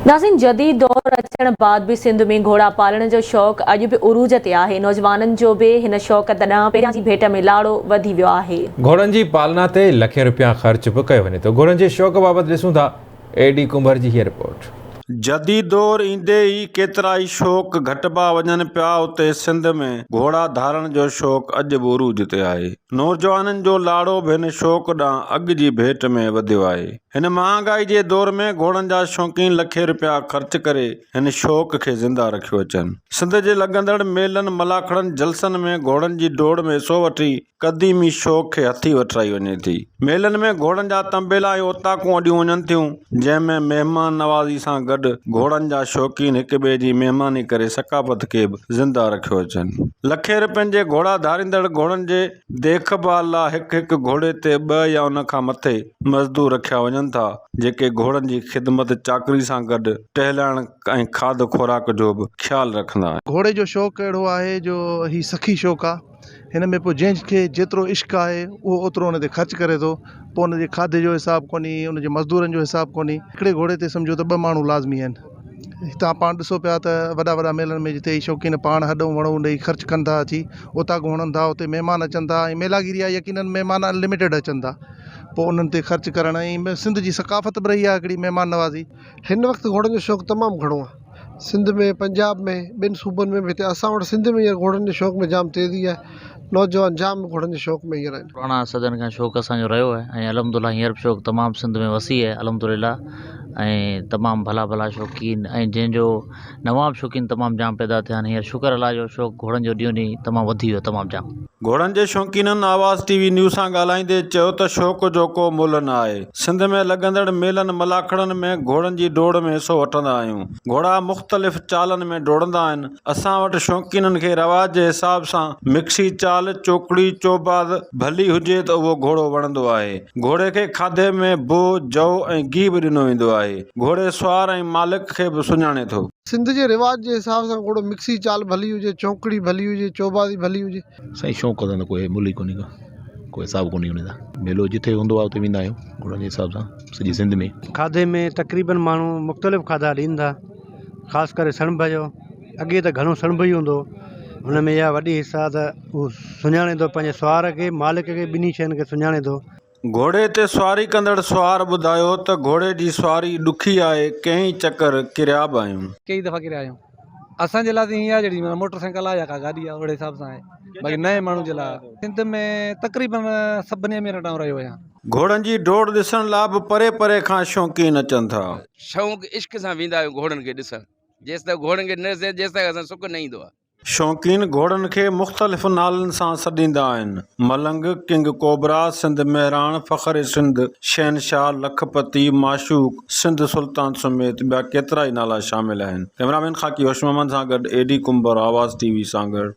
ناظرين جديد دور اچڻ بعد به سنڌ ۾ گهوڙا پالڻ جو شوق اڄ به عروج تي آهي، نوجوانن جو به هن شوق ڏانهن پهريان جي ڀيٽ ۾ لاڙو وڌي ويو آهي. گهوڙن جي پالنا تي لکين روپيا خرچ به ڪيو وڃي ٿو. گهوڙن جي شوق بابت ڏسون ٿا اي ڊي ڪنڀر جي هيء رپورٽ. جديد دور ايندي ئي ڪيترائي شوق گهٽبا وڃن پيا اتي سنڌ ۾ گهوڙا ڌارڻ جو شوق اڄ به عروج تي آهي. نوجوانن جو لاڙو به هن شوق ڏانهن اڳ جي ڀيٽ ۾ وڌيو آهي. هن مهانگائي جي دور ۾ گهوڙن جا شوقين لکين رپيا خرچ ڪري هن شوق کي زنده رکيو اچن. سنڌ جي لڳندڙ ميلن، ملاکڙن، جلسن ۾ گهوڙن جي ڊوڙ ۾ حصو وٺي قديمي شوق کي هٿي وٺرائي وڃي ٿي. ميلن ۾ گهوڙن جا طنبيلا ۽ اوطاقون اڏيون وڃن ٿيون، جنهن ۾ مهمان نوازي سان گڏ گهوڙن جا شوقين هڪ ٻئي جي مهماني ڪري ثقافت کي به زنده رکيو اچن. لکين رپين جي گهوڙا ڌاريندڙ گهوڙن جي ديک ڀال لا هڪ هڪ گهوڙي تي ٻه يا ان کان مٿي مزدور رکيا وڃن ٿا، جيڪي گهوڙن جي خدمت چاڪري سان گڏ ٽهلائڻ ۽ کاڌ خوراڪ جو به خيال رکندا آهن. گهوڙي جو شوق اهڙو آهي جو هي سخي شوق آ، هن ۾ پوء جنهن کي جيترو عشق آهي اهو اوترو ان تي خرچ ڪري ٿو، پوء ان جي کاڌي جو حساب ڪونهي، ان جي مزدورن جو حساب ڪونهي، هڪڙي گهوڙي تي سمجهو ته ٻه ماڻهو لازمي آهن. هتان پاڻ ڏسو پيا ته وڏا وڏا ميلن ۾ جتي هي شوقين پاڻ هڏون وڻون ڏئي خرچ ڪن ٿا اچي اوطاقون هڻن ٿا اتي مهمان اچن ٿا ۽ ميلاگيري آهي يقينن مهمان ان لميٽيڊ اچن ٿا پوء انهن تي خرچ ڪرڻ ۽ سنڌ جي ثقافت به رهي آهي هڪڙي مهمان نوازي. هن وقت گهوڙن جو شوق تمام گهڻو آهي سنڌ ۾ پنجاب ۾ ٻين صوبن ۾ به هتي اسان وٽ سنڌ ۾ هينئر گهوڙن جي شوق ۾ جام تيزي آهي نوجوان جام گهوڙن جي شوق ۾ هينئر آهن. پراڻا صدين کان شوق اسان جو رهيو آهي ۽ الحمد لله هينئر به شوق تمام سنڌ ۾ وسيع آهي الحمد لله ۽ تمام ڀلا ڀلا شوقين ۽ جنهن جو نوان به شوقين تمام جام پيدا ٿيا آهن هينئر شڪر الله جو شوق گهوڙن جو ڏينهون ڏينهن تمام وڌي ويو تمام جام. گهوڙن جي شوقينن آواز ٽي وي نيوز سان ڳالهائيندي چيو ته شوق جو ڪو ملهه نه آهي، سنڌ ۾ لڳندڙ ميلن ملاکڙن ۾ گهوڙن جي ڊوڙ ۾ حصو وٺندا آهيون، گهوڙا مختلف چالن ۾ ڊوڙندا آهن، اسان وٽ شوقينن کي رواج جي حساب سان مڪسي چال، چوڪڙي، چوباز ڀلي هجي ته اهو گهوڙو وڻندو آهي. گهوڙي کي کاڌي ۾ بوء، جؤ ۽ گيهه به ڏنو ويندو آهي. گهوڙي سوار ۽ مالڪ کي به سڃاڻي ٿو. سنڌ جي رواج جي حساب سان گهوڙو مڪسي چال ڀلي هجي، چونڪڙي ڀلي هجي، چوبازي ڀلي هجي. سائين شوق سان ته ڪوئي ملهه ئي ڪونهي ڪو، ڪو حساب ڪونهي ان جا. ميلو جتي هوندو آهي اتي ويندا آهيون گهوڙن جي حساب سان سڄي سنڌ ۾. کاڌي ۾ تقريبن ماڻهو مختلف کاڌا ڏين ٿا خاص ڪري سڻڀ جو اڳي ته گهڻو سڻڀ ئي هوندو هو هن ۾ اها وڏي حصا ته هو سڃاڻي ٿو پنهنجي سوار کي مالڪ کي ٻنهي شين کي سڃاڻي ٿو. گهوڙي تي سواري ڪندڙ سوار ٻڌايو ته گهوڙي جي سواري ڏکي آهي ڪئين چڪر ڪريا به آهيون. ڪيئي دفعا ڪريا آهيون اسان جي لاء ته ائين آهي جهڙي معنيٰ موٽر سائيڪل آهي يا ڪا گاڏي آهي اهڙي حساب سان آهي باقي نئين ماڻهو جي لاء سنڌ ۾ تقريبن سڀني اميرن ڏانهن رهيو آهيان. گهوڙن جي ڊوڙ ڏسڻ لاء به پري پري کان شوقين اچن ٿا. شوق عشق سان ويندا آهيون گهوڙن کي ڏسڻ جيستائين گهوڙن کي نه ڏسي جيستائين اسان سک نه ايندو آهي. شوقين گهوڙن کي مختلف نالن سان سڏيندا آهن، ملنگ، ڪنگ ڪوبرا، سنڌ مهراڻ، فخر سنڌ، شهنشاهه، لکپتي، معشوق، سنڌ سلطان سميت ٻيا ڪيترائي نالا شامل آهن. ڪئميرا مين خاڪي هوش محمد سان گڏ اي ڊي ڪنڀر، آواز ٽي وي سانگهڙ.